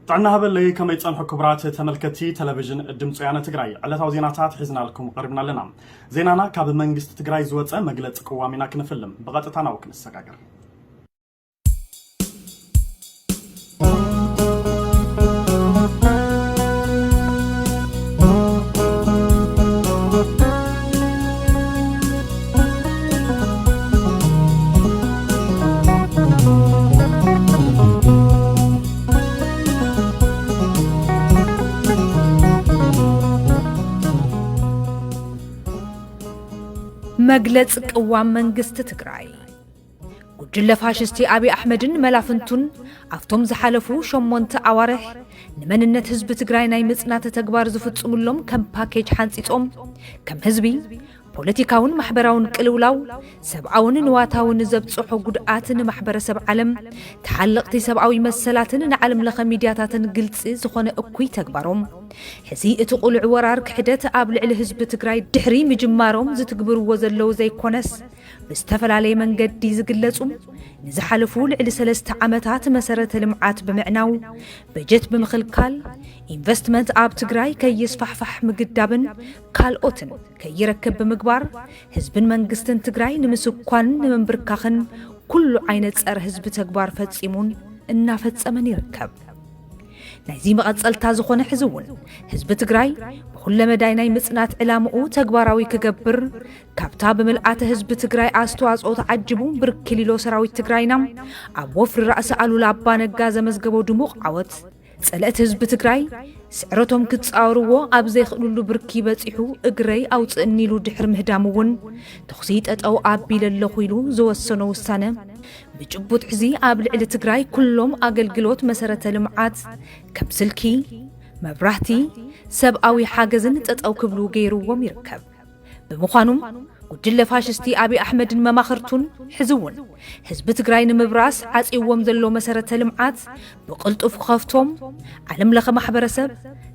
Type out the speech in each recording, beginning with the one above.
ጥዕና ሃበለይ፣ ከመይ ጸንሑ ክቡራት ተመልከትቲ ቴሌቪዥን ድምፂ ወያነ ትግራይ? ዕለታዊ ዜናታት ሒዝናልኩም ቀሪብና ኣለና። ዜናና ካብ መንግስቲ ትግራይ ዝወፀ መግለፂ ቅዋም ኢና ክንፍልም። ብቐጥታ ናብኡ ክንሰጋገር። መግለፂ ቅዋም መንግስቲ ትግራይ። ጉጅለ ፋሽስቲ ኣብይ ኣሕመድን መላፍንቱን ኣብቶም ዝሓለፉ ሸሞንተ ኣዋርሕ ንመንነት ህዝቢ ትግራይ ናይ ምጽናት ተግባር ዝፍጽሙሎም ከም ፓኬጅ ሓንጺጾም፣ ከም ህዝቢ ፖለቲካውን ማሕበራውን ቅልውላው፣ ሰብኣውን ንዋታውን ዘብጽሖ ጉድኣት ንማሕበረሰብ ዓለም፣ ተሓለቕቲ ሰብኣዊ መሰላትን ንዓለም ለኸ ሚድያታትን ግልጺ ዝኾነ እኩይ ተግባሮም፣ ሕዚ እቲ ቁሉዕ ወራር ክሕደት ኣብ ልዕሊ ህዝቢ ትግራይ ድሕሪ ምጅማሮም ዝትግብርዎ ዘለዉ ዘይኮነስ፣ ብዝተፈላለየ መንገዲ ዝግለጹ፣ ንዝሓለፉ ልዕሊ ሰለስተ ዓመታት መሰረተ ልምዓት ብምዕናው፣ በጀት ብምኽልካል፣ ኢንቨስትመንት ኣብ ትግራይ ከይስፋሕፋሕ ምግዳብን ካልኦትን ከይረክብ ብምግባር፣ ህዝብን መንግስትን ትግራይ ንምስኳንን ንምንብርካኽን ኩሉ ዓይነት ጸረ ህዝቢ ተግባር ፈጺሙን እናፈጸመን ይርከብ። ናይዚ መቐጸልታ ዝኾነ ሕዚ እውን ህዝቢ ትግራይ ብኹለ መዳይ ናይ ምጽናት ዕላምኡ ተግባራዊ ክገብር፣ ካብታ ብምልኣተ ህዝቢ ትግራይ ኣስተዋጽኦ ተዓጅቡ ብርኪ ሊሎ ሰራዊት ትግራይና ኣብ ወፍሪ ራእሲ ኣሉላ ኣባ ነጋ ዘመዝገቦ ድሙቕ ዓወት፣ ጸለእቲ ህዝቢ ትግራይ ስዕረቶም ክጻወርዎ ኣብ ዘይኽእሉሉ ብርኪ በጺሑ እግረይ ኣውጽእኒ ኢሉ ድሕሪ ምህዳም እውን፣ ተኹሲ ጠጠው ኣቢለ ኣለኹ ኢሉ ዝወሰኖ ውሳነ፣ ብጭቡጥ ሕዚ ኣብ ልዕሊ ትግራይ ኩሎም ኣገልግሎት መሰረተ ልምዓት ከም ስልኪ፣ መብራህቲ፣ ሰብኣዊ ሓገዝን ጠጠው ክብሉ ገይርዎም ይርከብ። ብምዃኑም ጉጅለ ፋሽስቲ ኣብይ ኣሕመድን መማኽርቱን ሕዚ እውን ህዝቢ ትግራይ ንምብራስ ዓጽይዎም ዘሎ መሰረተ ልምዓት ብቕልጡፍ ክኸፍቶም፣ ዓለም ለኸ ማሕበረሰብ፣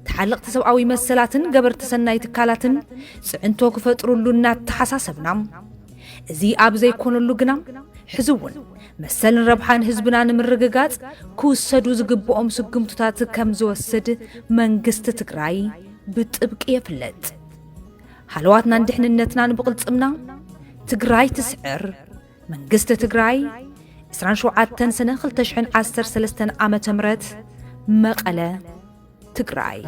ተሓለቕቲ ሰብኣዊ መሰላትን ገበርቲ ሰናይ ትካላትን ጽዕንቶ ክፈጥሩሉ እናተሓሳሰብና፣ እዚ ኣብ ዘይኮነሉ ግና፣ ሕዚ እውን መሰልን ረብሓን ህዝብና ንምርግጋጽ ክውሰዱ ዝግብኦም ስጉምትታት ከም ዝወስድ መንግስቲ ትግራይ ብጥብቂ የፍለጥ። ሃለዋትናን ድሕንነትናን ብቕልጽምና። ትግራይ ትስዕር። መንግስቲ ትግራይ፣ ዕስራን ሸውዓተን ሰነ ክልተ ሽሕን ዓሰርተ ሰለስተን ዓመተ ምህረት፣ መቐለ፣ ትግራይ።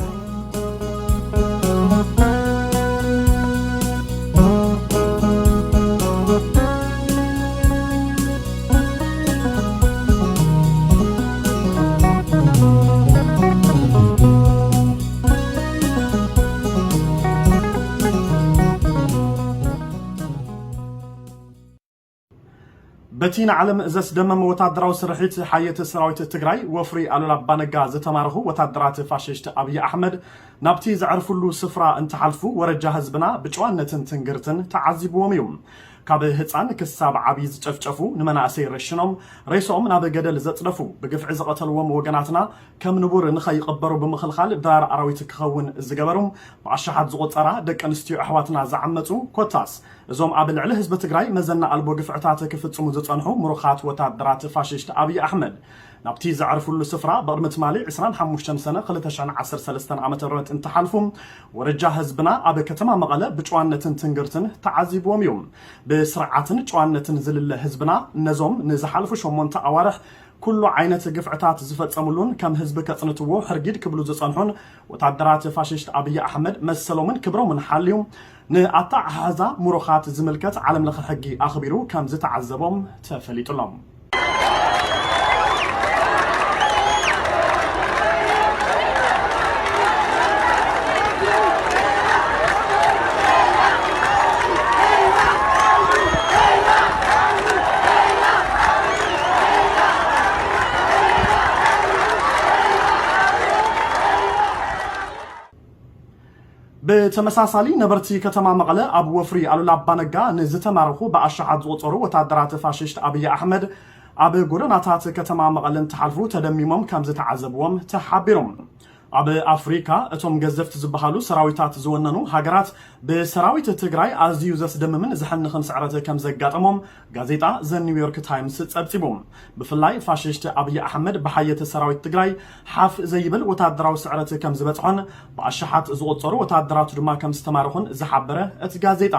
በቲ ንዓለም ዘስደመመ ወታደራዊ ስርሒት ሓየት ሰራዊት ትግራይ፣ ወፍሪ ኣሉላ ኣባነጋ ዝተማረኹ ወታደራት ፋሽስት ኣብይ ኣሕመድ ናብቲ ዘዕርፍሉ ስፍራ እንትሓልፉ፣ ወረጃ ህዝብና ብጨዋነትን ትንግርትን ተዓዚብዎም እዩ። ካብ ህፃን ክሳብ ዓብዪ ዝጨፍጨፉ፣ ንመናእሰይ ረሽኖም፣ ሬስኦም ናብ ገደል ዘፅደፉ፣ ብግፍዒ ዝቐተልዎም ወገናትና ከም ንቡር ንኸይቕበሩ ብምኽልኻል ድራር ኣራዊት ክኸውን ዝገበሩ፣ ብኣሽሓት ዝቑፀራ ደቂ ኣንስትዮ ኣሕዋትና ዝዓመፁ፣ ኮታስ እዞም ኣብ ልዕሊ ህዝቢ ትግራይ መዘና ኣልቦ ግፍዕታት ክፍፅሙ ዝፀንሑ ምሩኻት ወታደራት ፋሽስት ኣብይ ኣሕመድ ናብቲ ዘዕርፍሉ ስፍራ ብቕድሚ ትማሊ ዕስራን ሓሙሽተን ሰነ ክልተ ሽሕን ዓሰርተ ሰለስተን ዓመተ ምህረት እንትሓልፉ፣ ወረጃ ህዝብና ኣብ ከተማ መቐለ ብጨዋነትን ትንግርትን ተዓዚብዎም እዩ። ብስርዓትን ጨዋነትን ዝልለ ህዝብና ነዞም ንዝሓልፉ ሸሞንተ ኣዋርሕ ኩሉ ዓይነት ግፍዕታት ዝፈጸሙሉን ከም ህዝቢ ከጽንትዎ ሕርጊድ ክብሉ ዝጸንሑን ወታደራት ፋሽስት ኣብይ ኣሕመድ መሰሎምን ክብሮምን ሓልዩ ንኣተሓሕዛ ምሩኻት ዝምልከት ዓለም ለኸ ሕጊ ኣኽቢሩ ከም ዝተዓዘቦም ተፈሊጡ ኣሎ። ብተመሳሳሊ፣ ነበርቲ ከተማ መቐለ ኣብ ወፍሪ ኣሉላ ኣባነጋ ንዝተማረኹ ብኣሽሓት ዝቑጸሩ ወታደራት ፋሽስት ኣብይ ኣሕመድ ኣብ ጎደናታት ከተማ መቐለ እንትሓልፉ ተደሚሞም ከም ዝተዓዘብዎም ተሓቢሮም። ኣብ ኣፍሪካ እቶም ገዘፍቲ ዝበሃሉ ሰራዊታት ዝወነኑ ሃገራት ብሰራዊት ትግራይ ኣዝዩ ዘስደምምን ዘሕንኽን ስዕረት ከም ዘጋጠሞም ጋዜጣ ዘ ኒውዮርክ ታይምስ ጸብጺቡ። ብፍላይ ፋሽስት ኣብይ ኣሕመድ ብሓየት ሰራዊት ትግራይ ሓፍ ዘይብል ወታደራዊ ስዕረት ከም ዝበጽሖን ብኣሽሓት ዝቑጸሩ ወታደራቱ ድማ ከም ዝተማረኹን ዝሓበረ እቲ ጋዜጣ፣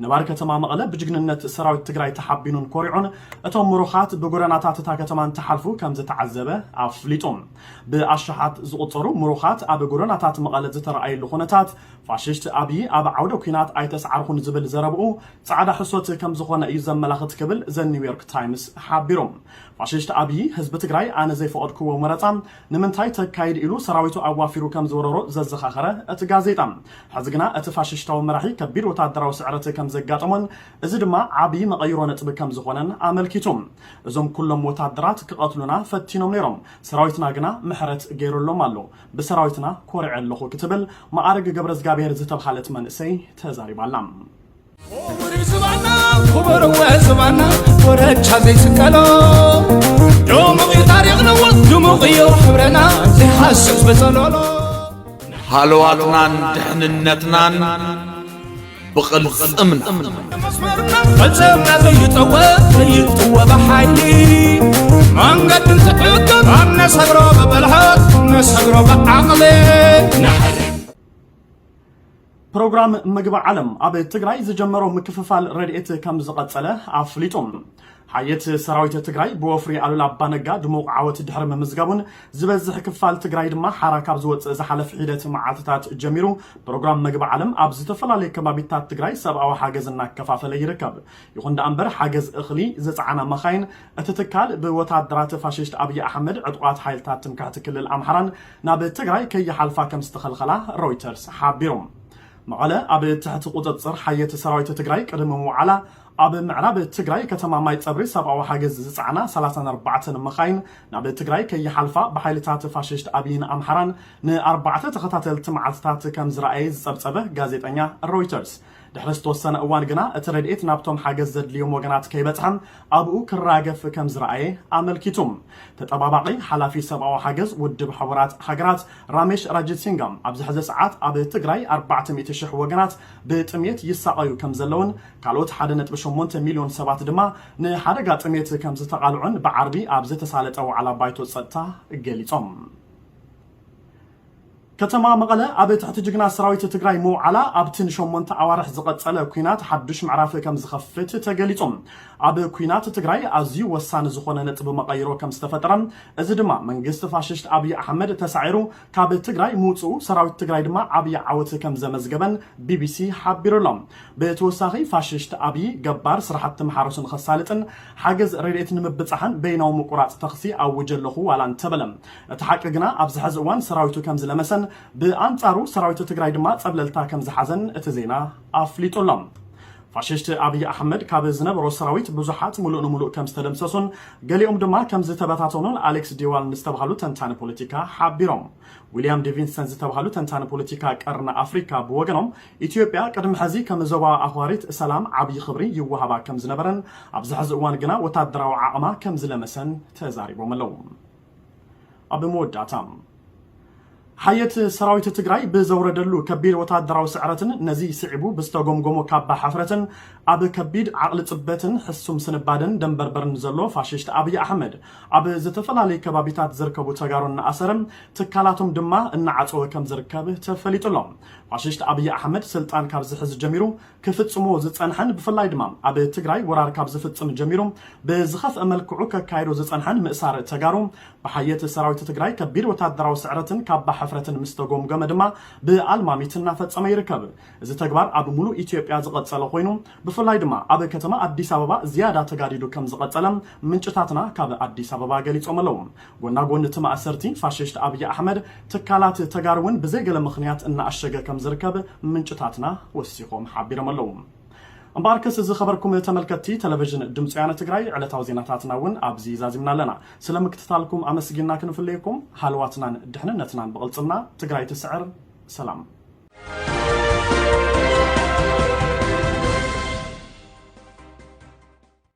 ነባሪ ከተማ መቐለ ብጅግንነት ሰራዊት ትግራይ ተሓቢኑን ኮሪዑን እቶም ምሩኻት ብጎደናታት እታ ከተማ እንትሓልፉ ከም ዝተዓዘበ ኣፍሊጡ። ብኣሽሓት ዝቑጸሩ ምሩኻት ኣብ ጎደናታት መቐለ ዝተረኣየሉ ኩነታት፣ ፋሽስት ኣብይ ኣብ ዓውደ ኲናት ኣይተስዓርኹን ዝብል ዘረብኡ ጻዕዳ ሕሶት ከም ዝኾነ እዩ ዘመላኽት ክብል ዘ ኒውዮርክ ታይምስ ሓቢሩ። ፋሽስት ኣብይ ህዝቢ ትግራይ ኣነ ዘይፈቐድክዎ መረጻ ንምንታይ ተካይድ ኢሉ ሰራዊቱ ኣዋፊሩ ከም ዝወረሮ ዘዘኻኸረ እቲ ጋዜጣ፣ ሕዚ ግና እቲ ፋሽስታዊ መራሒ ከቢድ ወታደራዊ ስዕረት ከም ዘጋጠሞን እዚ ድማ ዓብዪ መቐይሮ ነጥቢ ከም ዝኾነን ኣመልኪቱ። እዞም ኩሎም ወታደራት ክቐትሉና ፈቲኖም ነይሮም፣ ሰራዊትና ግና ምሕረት ገይሩሎም ኣሎ። ብሰራዊትና ኮሪዐ ኣለኹ ክትብል መዓርግ ገብረዝጋብሔር ዝተብሃለት መንእሰይ ተዛሪባላ። ክቡር ዝባና፣ ክቡር ዝባና፣ ኮረቻ ዘይስቀሎ። ድሙቕ እዩ ታሪኽና፣ ድሙቕ እዩ ሕብረና፣ ዘይሓስስ በጸሎሎ። ሃለዋትናን ድሕንነትናን ብቕልጽምና። መስመርና፣ ቅልጽምና ዘይጠወ፣ ዘይጥወ ብሓይሊ። መንገዲ እንትሕግር፣ ኣነሰግሮ ብብልሓት፣ ነሰግሮ ብዓቕሊ። ፕሮግራም ምግቢ ዓለም ኣብ ትግራይ ዝጀመሮ ምክፍፋል ረድኤት ከም ዝቐጸለ ኣፍሊጡ። ሓየት ሰራዊት ትግራይ ብወፍሪ ኣሉላ ኣባነጋ ድሙቕ ዓወት ድሕሪ ምምዝጋቡን ዝበዝሕ ክፋል ትግራይ ድማ ሓራ ካብ ዝወፅእ ዝሓለፈ ሒደት መዓልትታት ጀሚሩ ፕሮግራም ምግቢ ዓለም ኣብ ዝተፈላለዩ ከባቢታት ትግራይ ሰብኣዊ ሓገዝ እናከፋፈለ ይርከብ። ይኹን ደኣ እምበር ሓገዝ እኽሊ ዝፀዓና መኻይን እቲ ትካል ብወታደራት ፋሽስት ኣብይ ኣሕመድ ዕጡቓት ሓይልታት ትምክሕቲ ክልል ኣምሓራን ናብ ትግራይ ከይሓልፋ ከም ዝተኸልኸላ ሮይተርስ ሓቢሩ። መቐለ ኣብ ትሕቲ ቁፅፅር ሓየት ሰራዊት ትግራይ ቅድሚ ምውዓላ ኣብ ምዕራብ ትግራይ ከተማ ማይ ፀብሪ ሰብኣዊ ሓገዝ ዝፀዓና ሰላሳን ኣርባዕተን መኻይን ናብ ትግራይ ከይሓልፋ ብሓይልታት ፋሽስት ኣብይን ኣምሓራን ንኣርባዕተ ተኸታተልቲ መዓልትታት ከም ዝረኣየ ዝፀብፀበ ጋዜጠኛ ሮይተርስ፣ ድሕሪ ዝተወሰነ እዋን ግና እቲ ረድኤት ናብቶም ሓገዝ ዘድልዮም ወገናት ከይበፅሐ ኣብኡ ክራገፍ ከም ዝረኣየ ኣመልኪቱ። ተጠባባቒ ሓላፊ ሰብኣዊ ሓገዝ ውድብ ሕቡራት ሃገራት ራሜሽ ራጅሲንጋ ኣብዚ ሕዚ ሰዓት ኣብ ትግራይ ኣርባዕተ ሚእቲ ሽሕ ወገናት ብጥሜት ይሳቐዩ ከም ዘለውን ካልኦት ሓደ ነጥቢ ሸሞንተ ሚልዮን ሰባት ድማ ንሓደጋ ጥሜት ከም ዝተቓልዑን ብዓርቢ ኣብ ዝተሳለጠ ዋዕላ ባይቶ ጸጥታ ገሊጾም። ከተማ መቐለ ኣብ ትሕቲ ጅግና ሰራዊት ትግራይ ምውዓላ ኣብቲ ንሸሞንተ ኣዋርሕ ዝቐጸለ ኲናት ሓዱሽ ምዕራፍ ከም ዝኸፍት ተገሊጹ። ኣብ ኲናት ትግራይ ኣዝዩ ወሳኒ ዝኾነ ነጥቢ መቐይሮ ከም ዝተፈጠረ፣ እዚ ድማ መንግስቲ ፋሽስት ኣብይ ኣሕመድ ተሳዒሩ ካብ ትግራይ ምውፅኡ ሰራዊት ትግራይ ድማ ዓብዪ ዓወት ከም ዘመዝገበን ቢቢሲ ሓቢሩ ኣሎ። ብተወሳኺ ፋሽስት ኣብይ ገባር ስራሕቲ መሓረሱ ንኸሳልጥን ሓገዝ ረድኤት ንምብፃሕን በይናዊ ምቁራፅ ተኽሲ ኣውጀ ኣለኹ ዋላ እንተበለ፣ እቲ ሓቂ ግና ኣብዚ ሕዚ እዋን ሰራዊቱ ከም ዝለመሰን ብኣንጻሩ ሰራዊት ትግራይ ድማ ጸብለልታ ከም ዝሓዘን እቲ ዜና ኣፍሊጡ ኣሎ። ፋሽስት ኣብይ ኣሕመድ ካብ ዝነበሮ ሰራዊት ብዙሓት ምሉእ ንምሉእ ከም ዝተደምሰሱን ገሊኦም ድማ ከም ዝተበታተኑን ኣሌክስ ዲዋል ንዝተባሃሉ ተንታኒ ፖለቲካ ሓቢሮም። ዊልያም ዴቪንሰን ዝተባሃሉ ተንታኒ ፖለቲካ ቀርኒ ኣፍሪካ ብወገኖም፣ ኢትዮጵያ ቅድሚ ሕዚ ከም ዞባ ኣኽባሪት ሰላም ዓብዪ ክብሪ ይወሃባ ከም ዝነበረን ኣብዚ ሕዚ እዋን ግና ወታደራዊ ዓቕማ ከም ዝለመሰን ተዛሪቦም ኣለዉ። ኣብ መወዳእታ፣ ሓየት ሰራዊት ትግራይ ብዘውረደሉ ከቢድ ወታደራዊ ስዕረትን ነዚ ስዒቡ ብዝተጎምጎሞ ካባ ሕፍረትን ኣብ ከቢድ ዓቕሊ ጽበትን ሕሱም ስንባደን ደንበርበርን ዘሎ ፋሽስት ኣብይ ኣሕመድ ኣብ ዝተፈላለዩ ከባቢታት ዝርከቡ ተጋሩ እናኣሰረ ትካላቶም ድማ እናዓጸወ ከም ዝርከብ ተፈሊጡ ኣሎ። ፋሽስት ኣብይ ኣሕመድ ስልጣን ካብ ዝሕዝ ጀሚሩ ክፍጽሞ ዝጸንሐን ብፍላይ ድማ ኣብ ትግራይ ወራር ካብ ዝፍጽም ጀሚሩ ብዝኸፍአ መልክዑ ከካይዶ ዝጸንሐን ምእሳር ተጋሩ ብሓየት ሰራዊት ትግራይ ከቢድ ወታደራዊ ስዕረትን ካባ ሕፍረትን ምስ ተጎምገመ ድማ ብኣልማሚት እናፈጸመ ይርከብ። እዚ ተግባር ኣብ ሙሉእ ኢትዮጵያ ዝቐጸለ ኮይኑ ብፍላይ ድማ ኣብ ከተማ ኣዲስ ኣበባ ዝያዳ ተጋዲዱ ከም ዝቐጸለ ምንጭታትና ካብ ኣዲስ ኣበባ ገሊጾም ኣለዉ። ጎና ጎን እቲ ማእሰርቲ ፋሽስት ኣብይ ኣሕመድ ትካላት ተጋሩ እውን ብዘይገለ ምኽንያት እናኣሸገ ከም ዝርከብ ምንጭታትና ወሲኾም ሓቢሮም ኣለዉ። እምበኣርከስ ዝኸበርኩም ተመልከትቲ ቴሌቪዥን ድምፂ ወያነ ትግራይ ዕለታዊ ዜናታትና እውን ኣብዚ ዛዚምና ኣለና። ስለ ምክትታልኩም ኣመስጊና ክንፍለየኩም ሃለዋትናን ድሕንነትናን ብቕልፅምና ትግራይ ትስዕር። ሰላም።